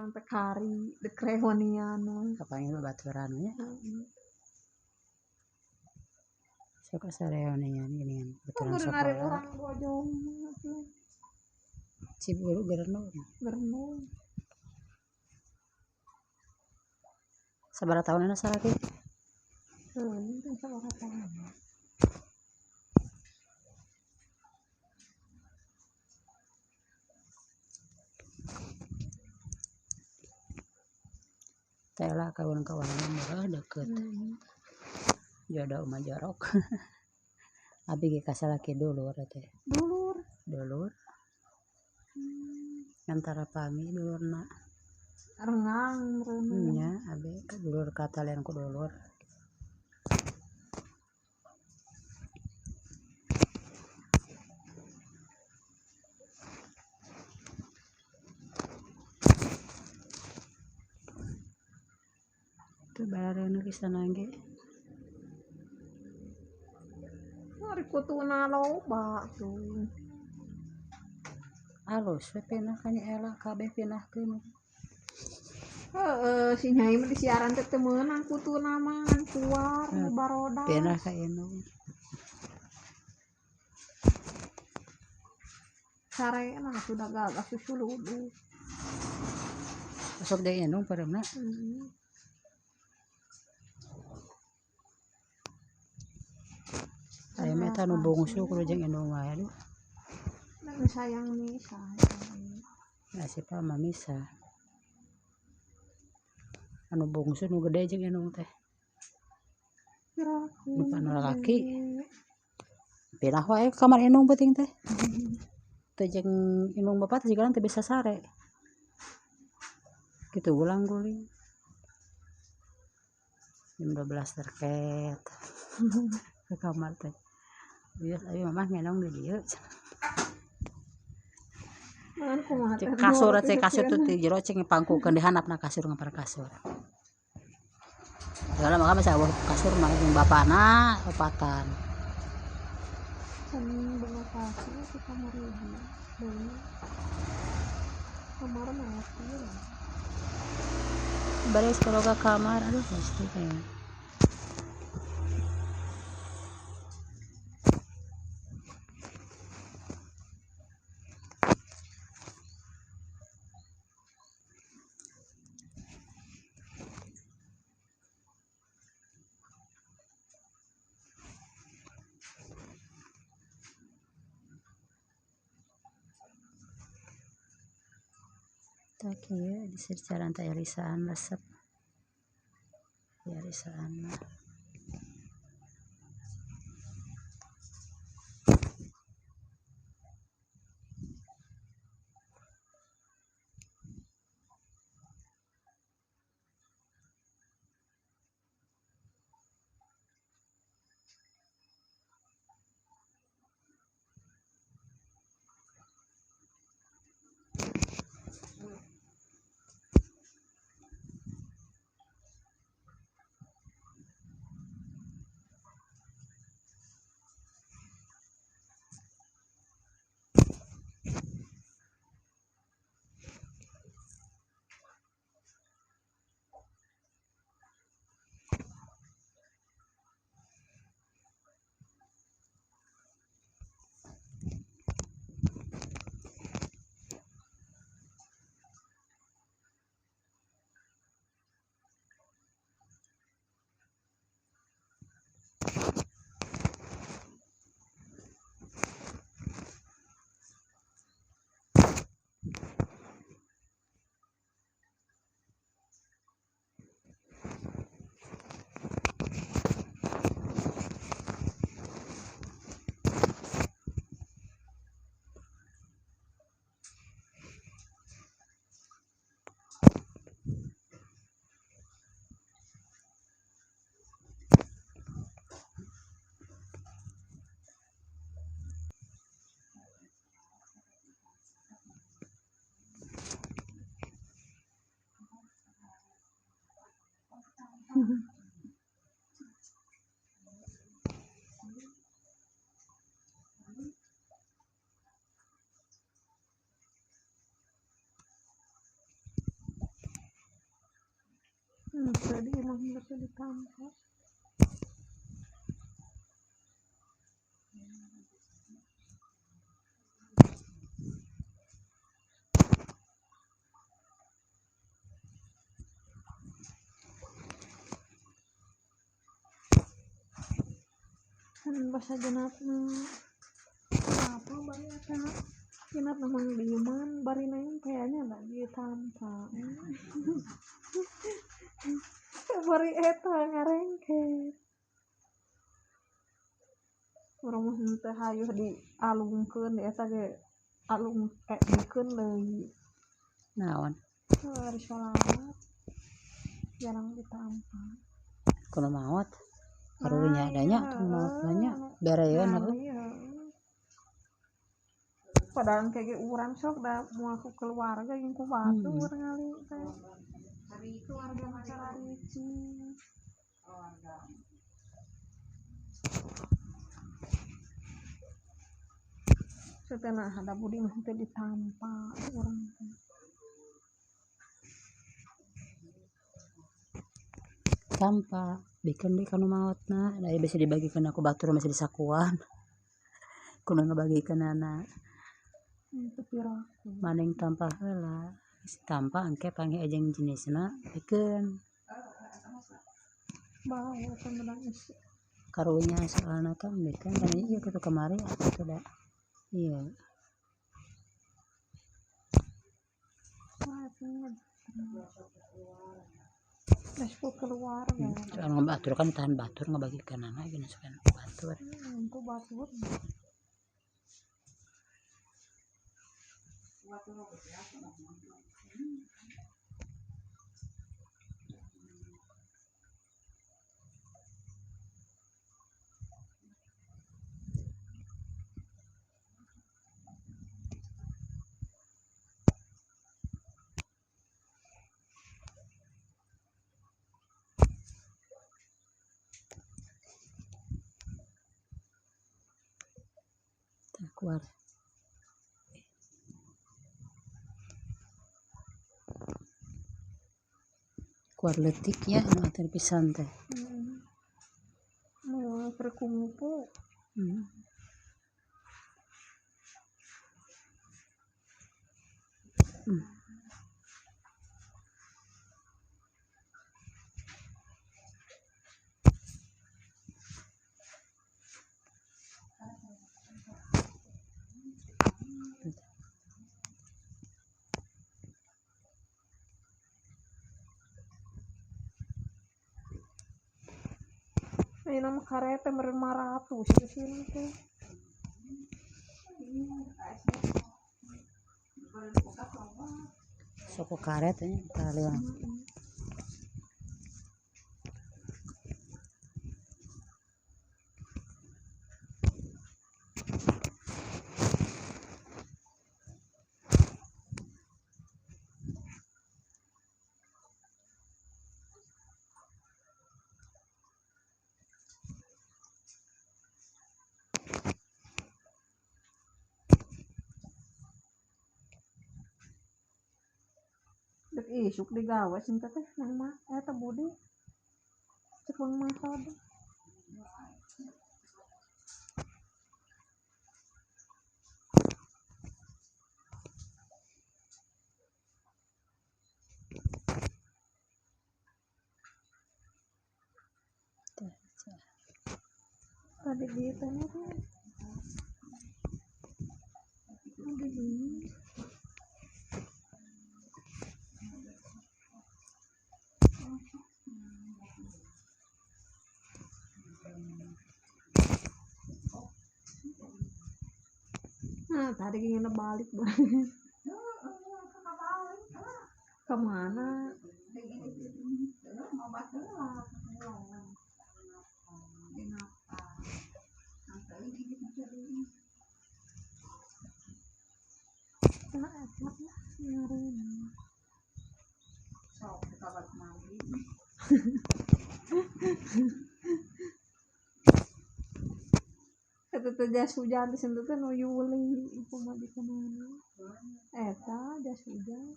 Sampai kari dek reunian mah. Kapanggih babaturan nya. Sok asa reunian geuningan baturan Meureun ari sakola. Urang Bojong tuh. Cibulu gerenung. Gerenung. Sabaraha taun salaki? Heuh, teh sabaraha taun. Teh lah kawan-kawan murah deket. Jodoh mah jorok. Abi ge ka salaki dulur teh. Dulur. Dulur. Antara panggih dulurna. Rengang meureun. Nya abi dulur katalian ku dulur. Teu barareuneuh pisan ge. Ari kutuna loba tuh. Alus we pindah ka Nyi Ela kabeh pindahkeun. Heeh, si Nyai mah di siaran teh teu meunang kutuna mah ngan kuar barodas. Pindah ka indung. Sarena sudah gagah susuludu. Sok deui indung pareumna. Heeh. Aya mah eta nu bungsu kudu jeung indung wae aduh. Dan sayang Nisa. Nasib mah misa. Anu bungsu nu gede jeung indung teh. Nu anu lalaki. Pindah wae ka kamar indung peuting teh. Teu jeung indung bapak teh jiga teu bisa sare. Kitu gulang guling. Jam 12 terket. Ke kamar teh. Bias abi mamah ngendong di dieu. Cek kasur cek kasur tuh di jero cek pangkukeun di handapna kasur ngampar kasur. Segala maka masih awal kasur mah jeung bapana opatan. Seneng boga kasur di kamar ibu. Deui. Kamar mah kieu. Beres kalau ke kamar aduh pasti kayaknya. Tah kieu di jalan teh Elisaan resep. Ya Elisaan mah. Tadi emang teu ditampa. Kan bahasa genapna apa bari eta genapna mang dieuman bari naon kayaknya da ditampa. Bari eta ngarengket. Urang mah henteu hayuh dialungkeun di eta ge alung dikeun deui. Naon? Ari sholawat jarang ditampa. Kuno maot. Karunya adanya tuh maot banyak bereun heuh. Padahal kayak urang sok da moal ku keluarga jeung ku batur ngali teh. Ari keluarga mah cararicing. Satena ada budi mah teu ditampa urang teh. Tampa bikeun deui kanu maotna da bisa dibagikeun ku batur masih disakuan. Kudu ngabagikeunana. Teu piraku. Maning tampa heula. Geus tampa engke panggih jeung jenisna bikeun. Bae eta menang geus. Karunya soalna kan bikeun kan ieu kitu kamari atuh da. Iya. Geus ku keluarga. Soalna batur kan tahan batur ngabagikeunana geus kan batur. Ku batur. Keluar. Keluar letik ya, nu atur pisan teh. Mau berkumpul. Ayeuna mah karet teh meureun 500 di sini teh. Soko karet nya talian. Dek isuk digawe sing teh nang mah eta Budi. Cek Bang Masad. Tadi di teh tadi di nah, tadi kayaknya balik banget. Kemana? Eta teh jas hujan teh teh nu Yuli pamajikanana. Eta jas hujan.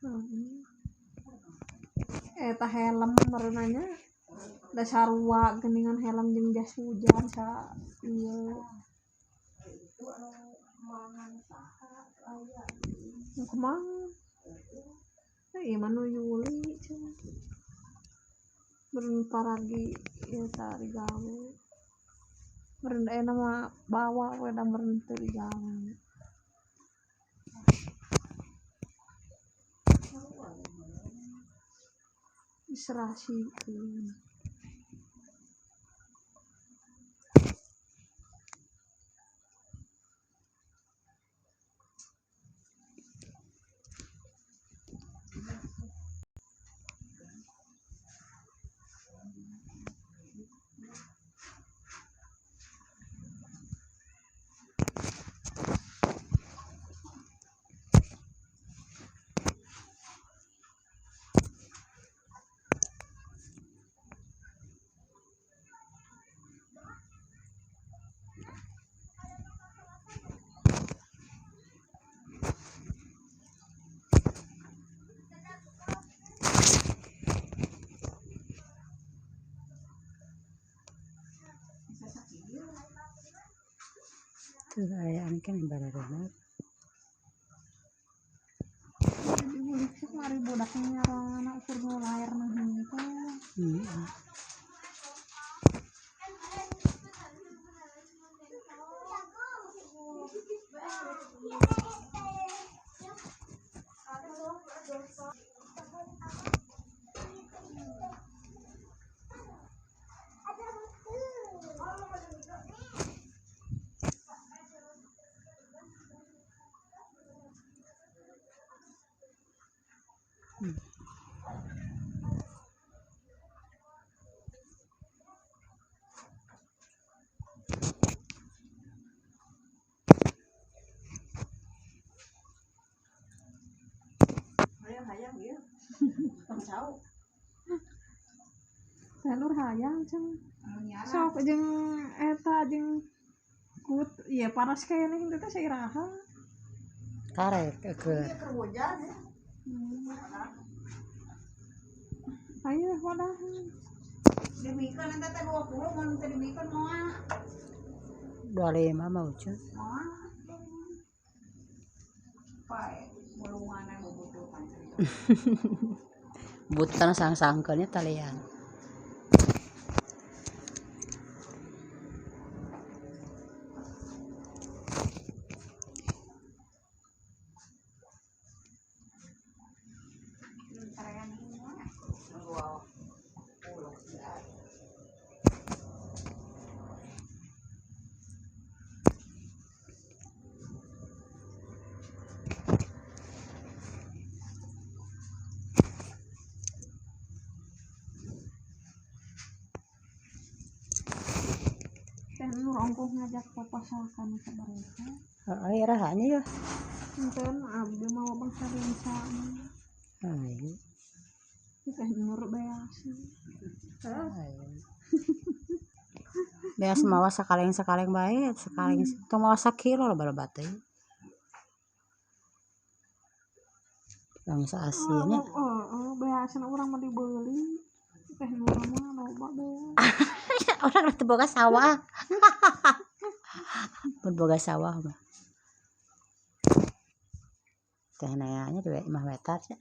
Heeh. Eta helm merenanya da sarua geuningan helm jeung jas hujan sa ieu. Nu kumaha? Ieu mah nu Yuli cenah. Meureun paragi ieu tah digawe. Meureun ayeuna mah bawa we da meureun teu digawe. Diserasikeun. Tuh ayaan kan barareuneut. Diulik sok mari budakna nyaroana ukur nu laerna henteu. Heeh. Telur hayang cenah. Sok jeung eta jeung kut ieu panas keneh henteu teh sairaha. Karek keur. Ayo wadah. Dibikeun eta teh 20 mun teu dibikeun moal. 25 mah ucuh. Moal. Pae mulunganna bubutuhan. Bututan sang-sangkeunnya talian. Nur ongkoh ngajak papasakan ka mereka. Heeh, iraha nya ya. Henteu abdi mah bangsa lenca. Ayo. Teh Nur beas. Ayo. Beas mawa sakaleng-sakaleng bae, sakaleng tong mawa sakilo loba-loba teh. Bangsa asinnya. Heeh, beasna urang mah dibeuli. Teh Nur mah loba beas. Orang teu boga sawah. Mun boga sawah mah. Teh nayanya di imah wetar nya.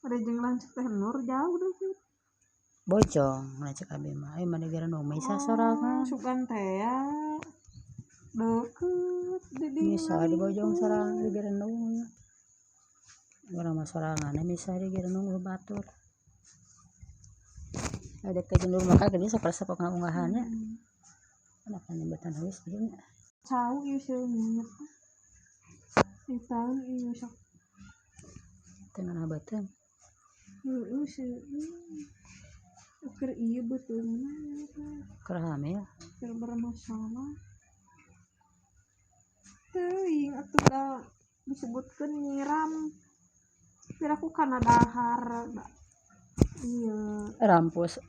Ada jeung lanceuk Teh Nur jauh deh sih. Bojong lanceuk abi mah. Ai mah negara nu misa sorangan. Sugan teh ya. Deukeut di dieu. Misa di Bojong sorangan di Gerenung. Urang mah sorangan misa di Gerenung batur. Ada ke jenur maka gede sok resep ngaunggahannya. Kenapa nyebatan huis ieu nya? Cau ieu seungit. Di tahun ieu sok teu ngeunah beuteung. Heueuh seungit. Keur ieu beuteungna keur hamil. Keur bermasalah. Teuing atuh da disebutkeun nyiram. Piraku kana dahar ieu. Rampus.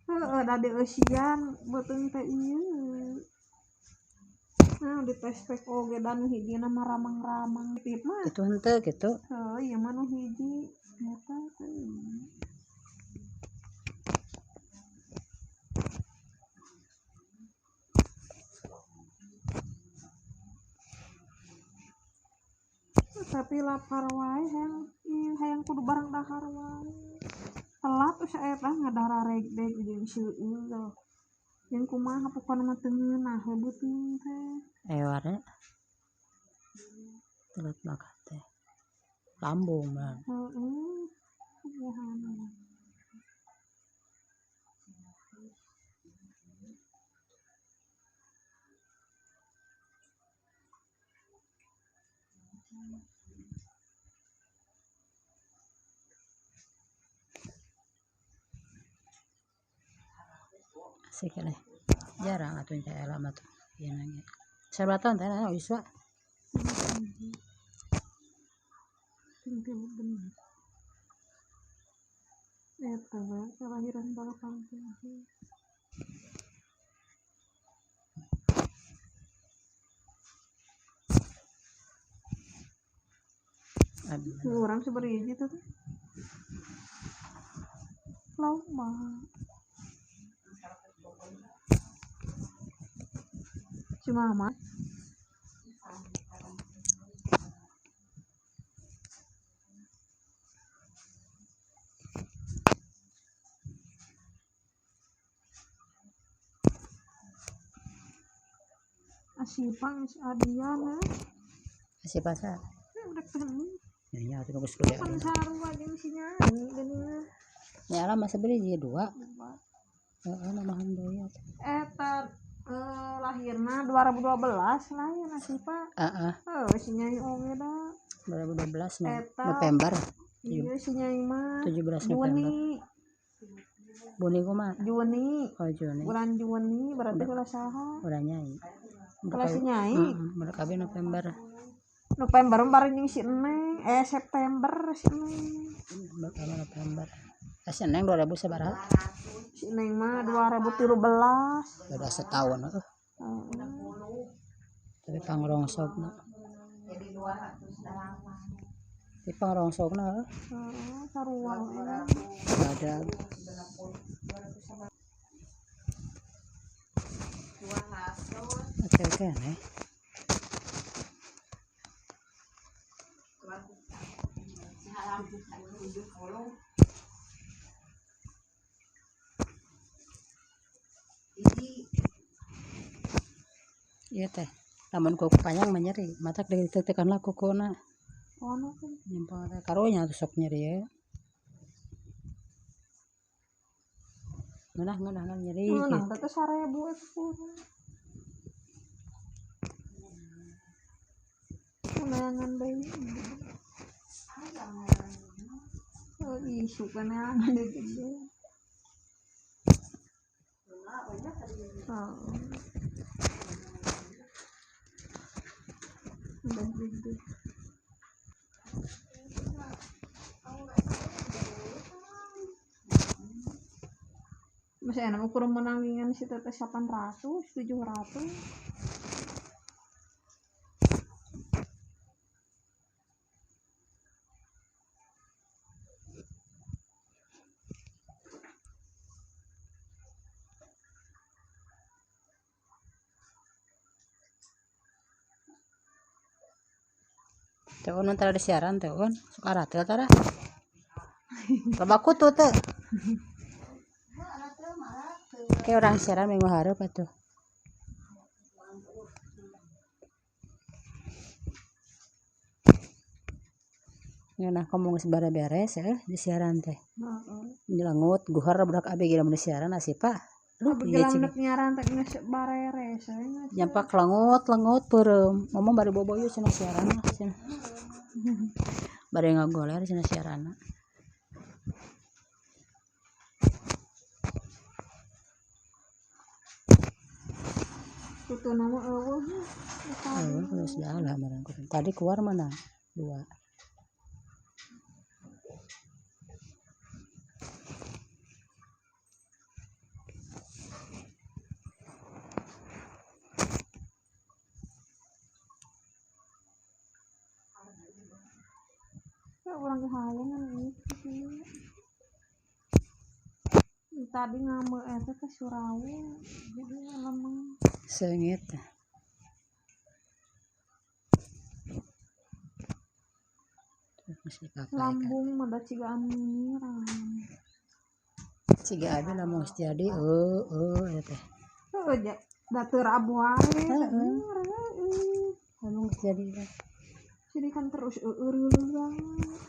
Heeh, da dieusian beuteung teh ieu. Nah, di tes pek oge da nu hijina mah ramang-ramang tip mah. Itu henteu kitu. Heuh, ieu mah nu hiji. Eta teh. Tapi lapar wae hayang hayang kudu barang dahar wae. Telat geus eta ngadararegdeg jeung seueur. Jeung kumaha pokona mah teu ngeunah we beuteung teh. Ewar telat makan teh. Lambung mah. Heeh. Kumaha. Asik leh. Jarang atuh teh ela mah tuh. Ieu nanya. Sabaraha teh na yuswa? Bener. Eta we kelahiran balapan teh. Urang seberiji tuh. Lama. Si mama. Asipang si Adian ya. Asipang sa. Udah ketemu. Ya, atuh bagus kuliah. Pan sarua jeung si Nyai geuning. Ya lah masa beli dia dua. Heeh, namahan deui atuh. Eta lahirna 2012 lahir Asipa. Heeh. Heuh, si Nyai oge da. 2012 November. Iya si Nyai mah 17 November. Juni. Buni kumaha? Juni. Oh, Juni. Bulan Juni berarti kelas saha? Udah Nyai. Kelas si Nyai. Heeh, budak abi November. November bareng jeung si Neng, September si Neng. Bakal November. Si Neng 2000 sabaraha? Si Neng mah 2013. Beda setahun heuh. Tapi pangrongsogna. Jadi 208. Tapi pangrongsogna heuh. Heeh, sarua we. Badag. 200. Oke oke nih. 270. Iya teh, lamun kuku panjang mah nyeri, matak ditekan lah kukuna. Ono kan. Nyimpang teh karunya atuh sok nyeri ya. Ngeunah ngeunah ngan nyeri. Ngeunah teh 1000 eta kurang. Neangan deui. Oh, isu kan neangan deui gede. Oh. Udah gede. Masih enak ukur menangingan si teteh 800, 700. Teh un tara di siaran teh un, sok aratel tara. Loba kutu teh. Kayak orang siaran minggu hareup atuh. Ngeunah komo geus bare-beres heuh di siaran teh. Heeh. Nyelengut guhar budak abi ge lamun di siaran asipa. Aduh, Abi ieu ge cing. lamun nyaran teh geus bareres we geus. Nyampak lengut-lengut peureum. Ngomong bari bobo ieu cenah siaran mah cenah. Bari ngagoler cenah siaranna. Kutuna mah eueuh. Eueuh geus jalan meureun kutu. Tadi keluar mana? Dua. Orang hayang itu sih. Tadi ngambil eta ke surau jadi lemeng. Seungit. Lambung mah da ciga anu nyiram. Ciga abi lamun geus jadi heueuh eta teh. Heueuh da teu rabu wae. Heeh. Lamun geus jadi teh. Jadi kan terus eureuleuh banget.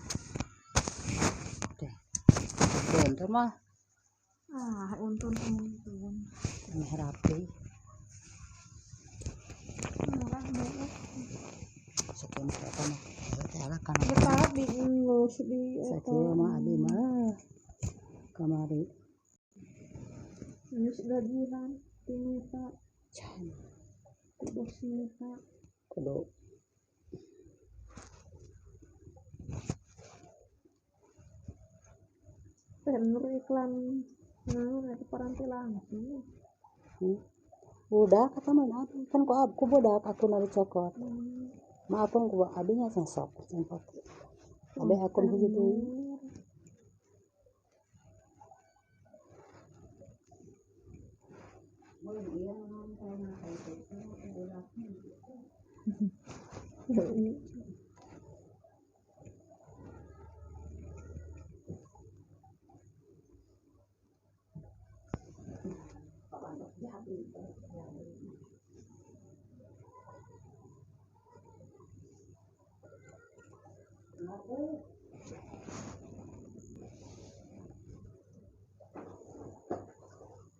Teh. Untung mah. Ah, untung. Meh rapi. Murah banget. Sakieu mah eta mah. Teh lah kana. Betah di ngeus di eta. Sakieu mah abi mah kamari. Geus gajian ti Meta. Can. Ti bos Meta. Kudu Nur iklan naon eta paranti langsung. Budak kata mah abi kan ku ab ku budak aku nari cokot. Ma akun ku abi nya can sok can pake. Abi akun hiji deui.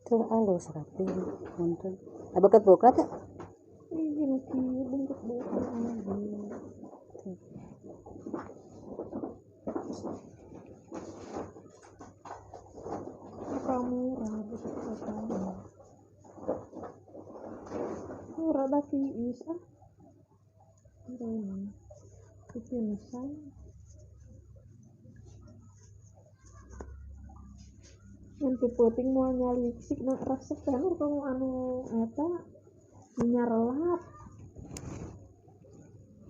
Tuh halus rapi nonton. Abah buka teh? Ih, nu kieu bungkus buka. Buka murah buka murah dah tiis ah. Ini kecinusan. Nanti puting mau nyalisik nak resep kan kamu anu eta nyarelap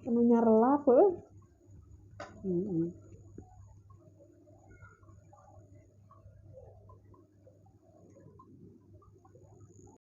anu nyarelap heuh. Heeh.